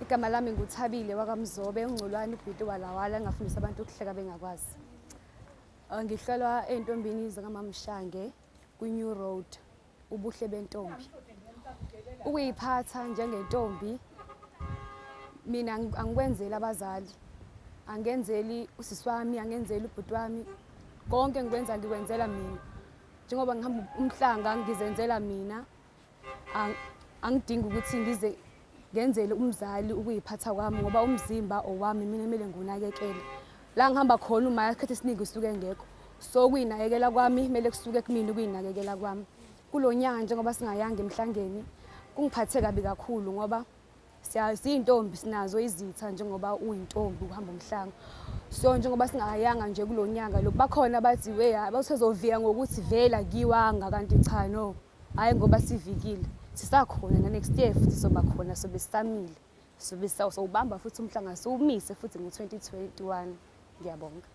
Igama lami nguThabile wakaMzobe, uNgcolwane ubhuti walawala engafundisa abantu ukuhleka bengakwazi. Ngihlelwa ey'ntombini zakaMamshange kwi-New Road, ubuhle bentombi. Ukuyiphatha njengentombi mina angikwenzeli abazali, angenzeli usisi wami, angenzeli ubhuti wami. Konke engikwenza ngikwenzela mina. Njengoba ngihamba umhlanga ngizenzela mina. Angidingi ukuthi ngize ngenzele umzali ukuyiphatha kwami ngoba umzimba owami, mina kumele ngiwunakekele. La ngihamba khona uma isikhathi esiningi usuke engekho, so ukuyinakekela kwami kumele kusuke kumina ukuyinakekela kwami. Kulo nyaka njengoba singayanga emhlangeni kungiphathe kabi kakhulu ngoba siyintombi, sinazo izitha njengoba uyintombi uhamba umhlanga. So njengoba singayanga nje kulo nyaka lo, bakhona bathi we basezovika ngokuthi vele akuyiwanga, kanti cha, no, hhayi, ngoba sivikile, sisakhona na-next year futhi soba khona, sobe sisamile, sobe sowubamba futhi umhlanga, siwumise futhi ngo-2021. Ngiyabonga.